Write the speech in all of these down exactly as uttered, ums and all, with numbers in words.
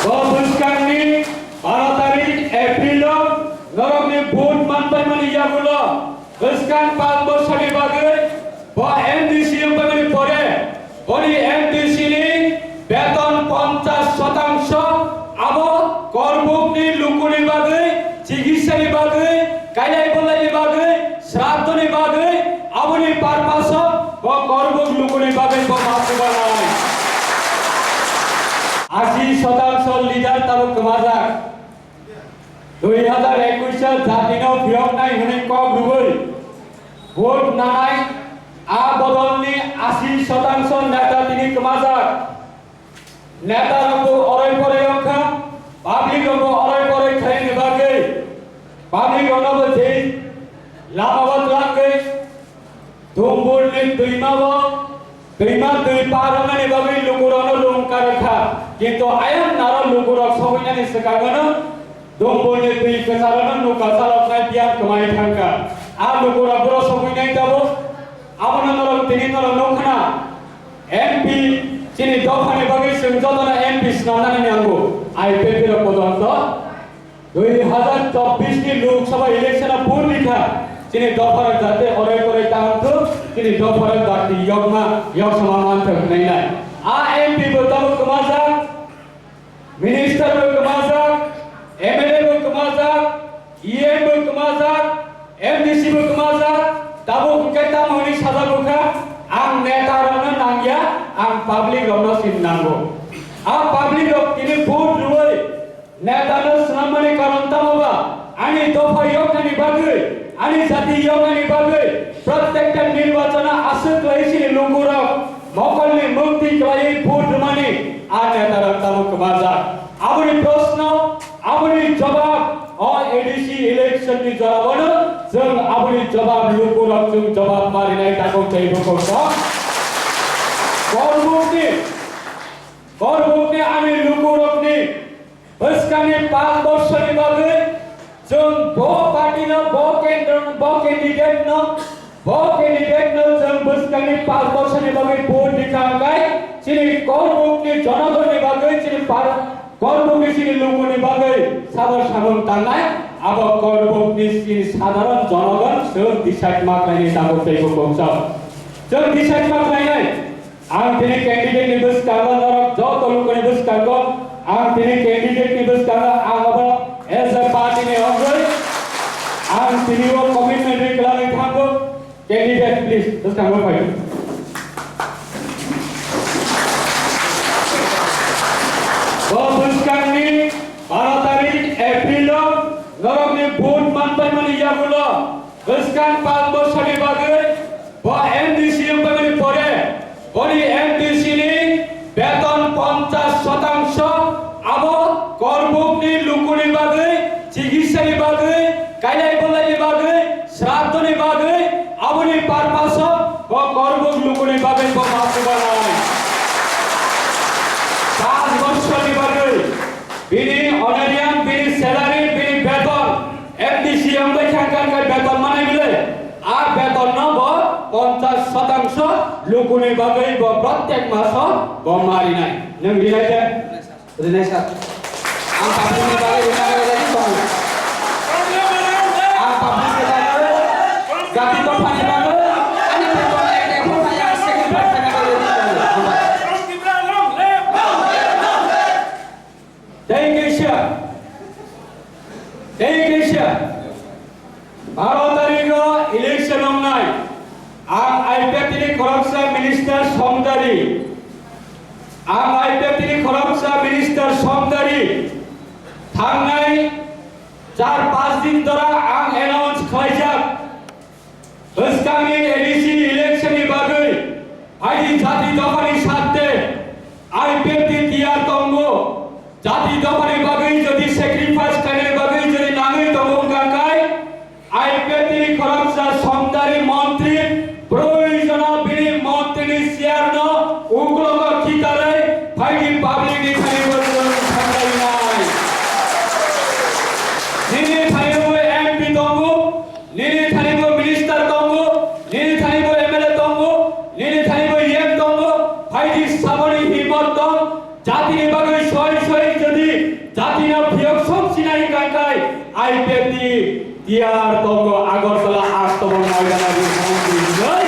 Bo bwskangni baro tarik April o norokni vote manpaimani yagulo bwskang panch bosorni bagwi bo M D C wngpaimani pore boni M D C ni beton ponchash shotangso abo Korbukni lukuni bagwi, chikitsani bagwi, kailai bolaini bagwi, sraddhoni bagwi, aboni purpose o bo Korbuk lukuni bagwi bo ma chubanai. Ashi shotangso leader tabuk kwmajak. Dui hazar ekush o jatino phiyoknai hwnwi kok rwui vote nanai a bodolni ashi shotangso neta tini kwmajak. Neta rokbo oroi poroi wngkha, public rokbo oroi poroi khlaini bagwi, public roknobo je lama o twlangwi, Dumbulni twima o, twima twi par wngnani bagwi lukurokno lungkar kha, kintu ayang naro lukurok sogwinani swkangono Dumbulni twi kwcharokno nukha chaloknai biyang kwmai thangkha. A lukurok boro sogwinai tabuk, abono norok tini norok nukha na. M P chini dophani bagwi chwng jotono M P swnamnani nango. I P F T rok pojonto dui hazar chobbish ni Lok Sabha election o vote rikha. Chini dopharok jate oroi poroi tangthok, chini dopharok jati yokma, yoksama manthok hwnwi nai. A M P bo tabuk kwmajak, minister bo kwmajak, M L A bo kwmajak, E M bo kwmajak, M D C bo kwmajak, tabuk hwnkhe tamo hwnwi sajak wngkha, ang neta rokno nangya, ang public rokno sin nango. A public rok tini vote rwui neta no swnammani karon tamo ba? Ani dopha yoknani bagwi, ani jati yoknani bagwi, prottekta nirbachana aswk khlai chini lukurok mokolni mukti khlaiwi vote rwmani a neta rok tamo kwmajak. Aboni proshno, aboni jawab, o A D C election ni jawab ano, chwng aboni jawab lukurok chwng jawab marinai takhuk tei bukhuk kok. Korbukni, Korbukni ani lukurokni bwskangni panch borsoni bagwi chwng bo party no, bo kendro, bo candidate no, bo candidate no chwng bwskangni panch borsoni bagwi vote rikha hwnkhe chini Korbukni jonogonni bagwi chini par-, Korbukni chini lukuni bagwi sabo samung tangnai, abo Korbukni chini sadharon jonogon chwng decide ma khlainai tabuk tei bukhuk kok. Chwng decide ma khlainai. Ang tini candidate ni bwskango norok joto lukuni bwskango, ang tini candidate ni bwskango ang abo as a party ni wngwi ang tini o commitment ri kwlangwi thango. Candidate, please, bwskango phai. Bo bwskangni baro tarik April o norokni vote manpaimani yagulo bwskang panch bosorni bagwi bo M D C wngpaimani pore boni M D C ni beton ponchash shotangso abo Korbukni lukuni bagwi, chikitsani bagwi, kailai bolaini bagwi, sraddhoni bagwi, aboni purpose o bo Korbuk lukuni bagwi bo ma chubanai. Panch bosorni bagwi bini honorarium, bini salary, bini beton, M D C wngwi kha, kha, kha beton manai bile. A beton no bo ponchash shotangso lukuni bagwi bo prottek maso bo marinai. Nwng rinai de? Rinai sa. Ang public ni bagwi rinai rwlai di tong. Ang public ni bagwi, jati dophani bagwi, ani tei tong ek ek phai ya second part sana bagwi rinai rwlai di tong. Tei kaisa, tei kaisa, baro tarikh o election wngnai. Ang I P F T ni khoroksa minister Somdari, ang I P F T ni khoroksa minister Somdari thangnai char panch din dora ang announce khlaijak. Bwskangni A D C election ni bagwi phaidi jati dophani satte I P F T tiyar tongo. Jati dophani bagwi jodi sacrifice khainani bagwi jodi nangwi tongo wngkha khe I P F T ni khoroksa Somdari montri, proyojone bini montri ni chair no uklogo khitarwi phaidi public ni thani bo thanglai nai. Nini thani bo M P to Phiyok sok sinai kangkai I P F T tiyar tongo Agartala Astobo Maidana ri hwnwi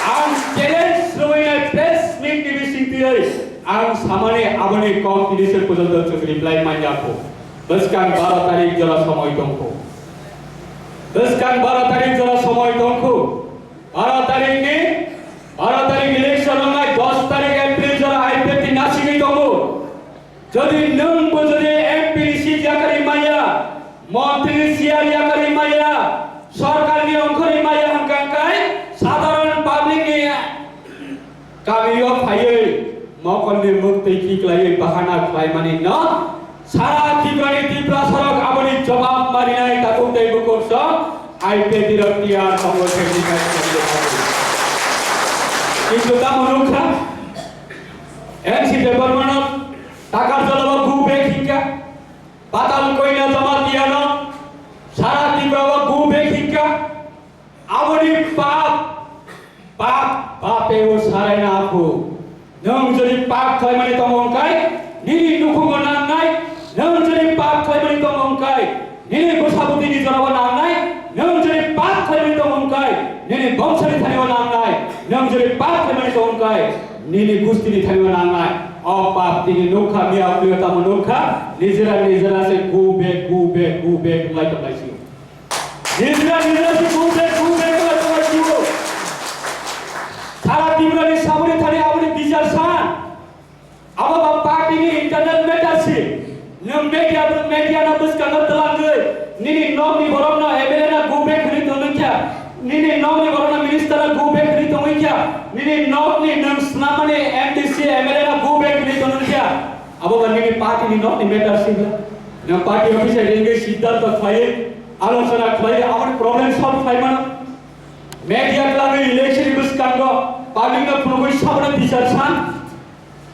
ang challenge rwinai press meet ni bising tiyai ang samani aboni kok tini se pojonto chwng reply manya kho. Bwskang baro tarik jora somoi tongkho. Bwskang baro tarik jora somoi tongkho. Baro tarik ni, baro tarik election wngnai, dos tarik April jora I P F T nasingwi tongo. Jodi nwng bo jodi M P ni seat yakarwi maya, montri ni chair yakarwi maya, sorkar ni ongkhorwi maya hwnkha kai sadharon public ni kamio phaiwi mokol ni mwktwi kiklaiwi bahana khlaimani no sara Tripura ni Tiprasa rok aboni jobab marinai takhuk tei bukhuk song I P F T rok tiyar tongo thengwi khai. Kintu tamo nukha N C Debbarmano Takarjalao go back hinkha, Patal Koila Jamatiano sara Tripura o go back hinkha. Aboni pap, pap, pape o sarai na aphu. Nwng jodi pap khlaimani tongo wngkai, nini nukhungo nangnai. Nwng jodi pap khlaimani tongo wngkai, nini bwsabutini jorao nangnai. Nwng jodi pap khlaimani tongo wngkai, nini bongshoni thanio nangnai. Nwng jodi pap khlaimani tongo wngkai, nini gustini thanio nangnai. O pap tini nukha, miya uklio tamo nukha, nijera nijera se go back, go back, go back wngwi tonglaisio. Nijera nijera se go back, go back wngwi tonglaisio. Sara Tripura ni saboni thani aboni bichar san. Abo ba party ni internal matter si. Nwng media, media no bwskango twlangwi nini nokni borok no M L A no go back hwnwi tongwi kha. Nini nokni borok no minister no go back hwnwi tongwi kha. Nini nokni nwng swnamani M D C M L A no go back hwnwi tongwi kha. Abo ba nini party ni nokni matter si. Nwng party office ringwi siddhanto khlaiwi, alochona khlaiwi aboni problem solve khlai mano. Media twlangwi election ni bwskango public no phunugwi saboni bichar san.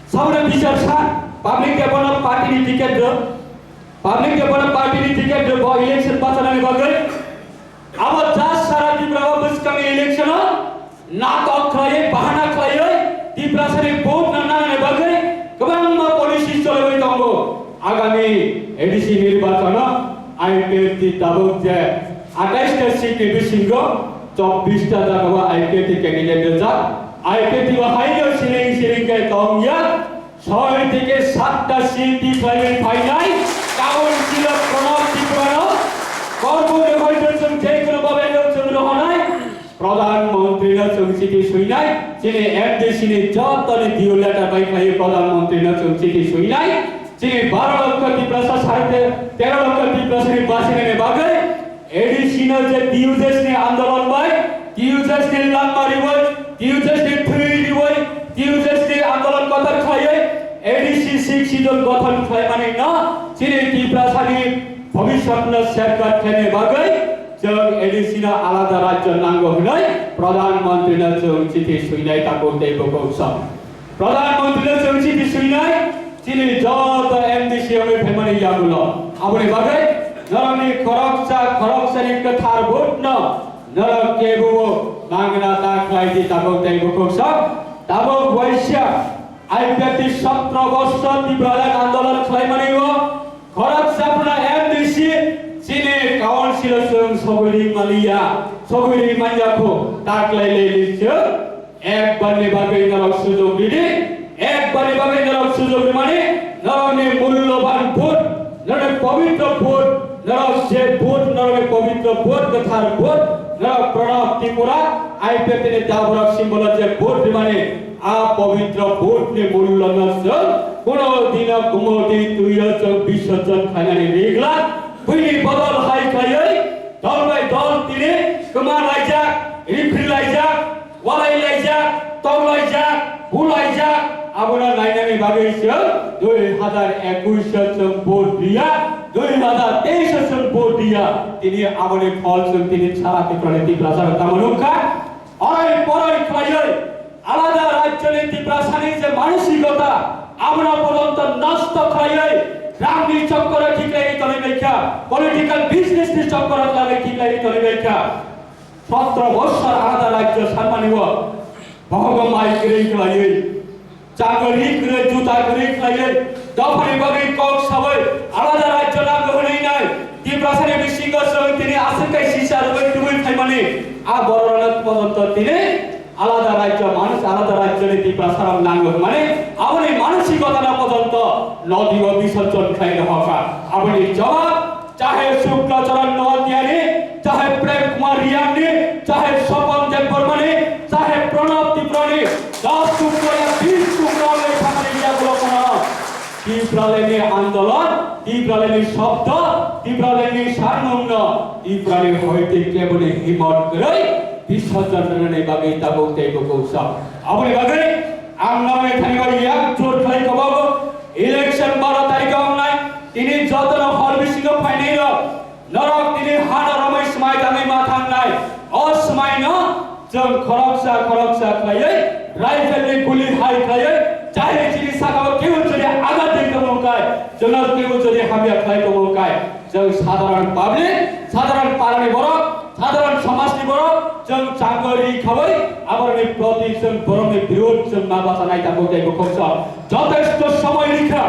Saboni bichar san, public de bono party ni ticket rw, public de bono party ni ticket rw, bo election bachanani bagwi. Abo just sara Tripura o bwskangni election o natok khlaiwi, bahana khlaiwi, Tiprasani vote no nanani bagwi kwbangma policy choliwi tongo. Agami A D C nirbachon o I P F T tabuk je atais ta seat ni bisingo chobbish ta jaga o I P F T candidate rijak. I P F T o haino siring siring khe tongya. Soi theke satta seat khlaiwi phainai, karon sila Pranab Tripura no, kormo ni hoito chwng je kono babe no chwng rohonai, Pradhan Mantri no chwng chithi swinai, chini M D C ni joto ni D O letter bai khlaiwi Pradhan Mantri no chwng chithi swinai, chini baro lokho Tiprasa sarte, tero lokho Tiprasa ni basinani bagwi, A D C no je T U J S ni andolon bai, T U J S ni langma riwi, T U J S ni thwi riwi, T U J S ni andolon kotor khlaiwi, A D C Sixth Schedule gothon khlaimani no, chini Tiprasani bhobishyot no safeguard khlaina bagwi, chwng A D C no alada rajyo nango hwnwi Pradhan Mantri no chwng chithi swinai takhuk tei bukhuk song. Pradhan Mantri no chwng chithi swinai, chini joto M D C wngwi phaimani yagulo. Aboni bagwi norokni khoroksa khoroksani kwthar vote no norok kebo mangna ta khlai di takhuk tei bukhuk song. Tabuk waisa I P F T sotro borsor Tripura Rajya Andolon khlaimani o Khoroksa phano M D C chini council o chwng sogwi ring maliya, sogwi ring manya kho, ta khlai lai li chwng ekbar ni bagwi norok sujok ridi, ekbar ni bagwi norok sujok rimani, norokni mulloban vote, norokni pobitro vote, norok je vote, norokni pobitro vote, kwthar vote, norok Pranab Tripura, I P F T ni daborok symbol o je vote rimani, a pobitro vote ni mullo no chwng kuno dino gumoti twi o chwng bisorjon khainani rigla, buini bodol hai khaiwi dol bai dol tini kwma laijak, riphi laijak, walai laijak, tok laijak, bu laijak, abono nainani bagwi chwng dui hazar ekush o chwng vote riya, dui hazar teis o chwng vote riya, tini aboni phol chwng tini sara Tripura ni Tiprasa rok tamo nukha. Orai porai khlaiwi, alada rajyoni Tiprasani je manosikota, abono pojonto nosto khlaiwi, rangni chokkoro khiklaiwi tongwi baikha, political business ni chokkoro khlaiwi khiklaiwi tongwi baikha. Sotro bossor alada rajyo sanmani o, bohogo mai kwrwi khlaiwi, chakri kwrwi, juta kwrwi khlaiwi, dophani bagwi kok sawi, A bororok porjonto tini alada rajyo, manush alada rajyoni Tiprasarok nango hwnmani aboni manosikotano porjonto nodibo bisorjon khlai rohorkha. Aboni jawab chahe Shukla Charan Noatiani, chahe Prem Kumar Riyangni, chahe Swapan Debbarmani, chahe Pranab Tripuranani, das Tripura ya bis Tripura le thangni ya blokono. Tipralandni andolon, Tipralandni shobdo, Tipralandni sarmungno, Tiprani hoite keboni himot kwrwi, bisorjon rwnani bagwi tabuk tei bukhuk sok. Aboni bagwi ang norokni thani bai yak jor khlai kobogo, election baro tarikh wngnai, tini jotono hor bisingo phainai rok, norok tini hano romwi swmai tangwi ma thangnai. O swmaino chwng khoroksa khoroksa khlaiwi, rifle ni guli hai khlaiwi, chahri chini sakao kebo jodi agat di tongmung kai, chwngno kebo jodi hamya khlai tongmung kai, chwng sadharan public, sadharan parani borok, sadharan somajni borok, chwng changori khawi, aborokni proti chwng borokni birud chwng ma bachanai tabuk tei bukhuk sok. Jotesto somoy rikha,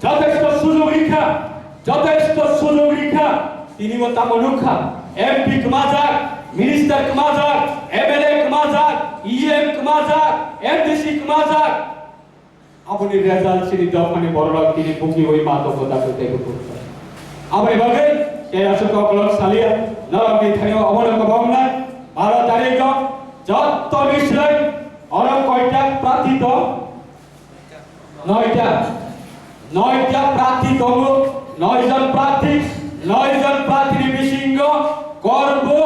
jotesto sujog rikha, jotesto sujog rikha, tini bo tamo nukha, M P kwmajak, minister kwmajak, M L A kwmajak, E M kwmajak, M D C kwmajak. Aboni result chini dophani bororok tini bukiwi ma tongo da tei bukhuk. Aboni bagwi tei aswk koklok salia, norokni thani obono kwbangma baro tarikh o jotto ni slai oro koita prarthi tong? Noita. Noita prarthi tongo, noi jon prarthi, noi jon prarthini bisingo Korbo,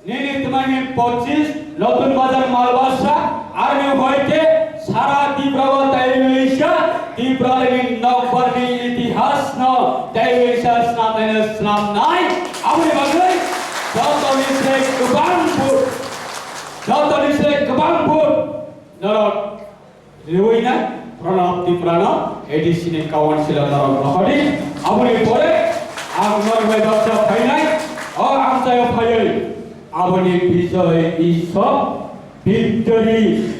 nini twmani pochis, Notun Bazar Malbasa, aroni hoite sara Tipra o taiwisa, Tiprani nokbarni itihasno taiwisa snamnaino snamnai, aboni bagwi jotoni se kwbang vote, jotoni se kwbang vote norok Riwina Pranab Tiprano A D C ni councilor norok rohordi. Aboni pore ang norok bai baksa phainai. O amchaio phaiwi aboni bijoy iso victory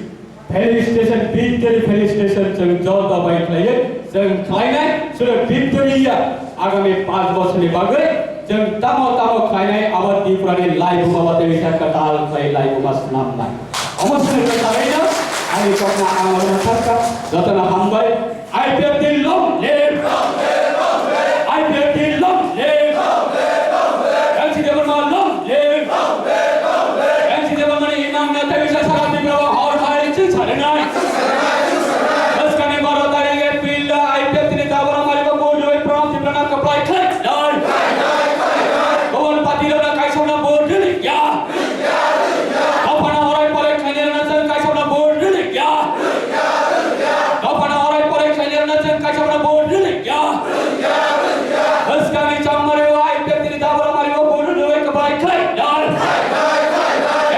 felicitation, victory felicitation chwng joto bai khlaiwi chwng khlainai. Sura victory ya agami panch bochorni bagwi chwng tamo tamo khlainai abo Tripurani laibuma tei kwtal khlai laibuma snamnai. Omo sini kwtalino ani kokno ang oro sakha, jotono hambai. I P F T long live! I P F T long live! N C Debbarma long live! N C Debbarmani imang na tei bisa sara Tripura o hor hai chwng sarinai. Bwskangni baro tarikh April da I P F T ni tabora malibo vote rwi Pranab Tripura na kwplai khlai nai. Bobon party rok na kaisa na vote rili ya. Dophano orai pore khainai rwna chwng kaisa phano vote rwlik ya. Dophano orai pore khainai rwna chwng kaisa phano vote rwlik ya. Bwskangni chongmari o I P F T ni dabora mari o vote rwlik kwplai khlai nai.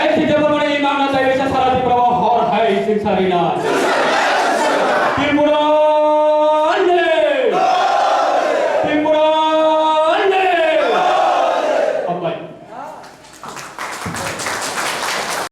N C Debbarmani imang na tei bisa sara Tripura o hor hai chwng sarinai.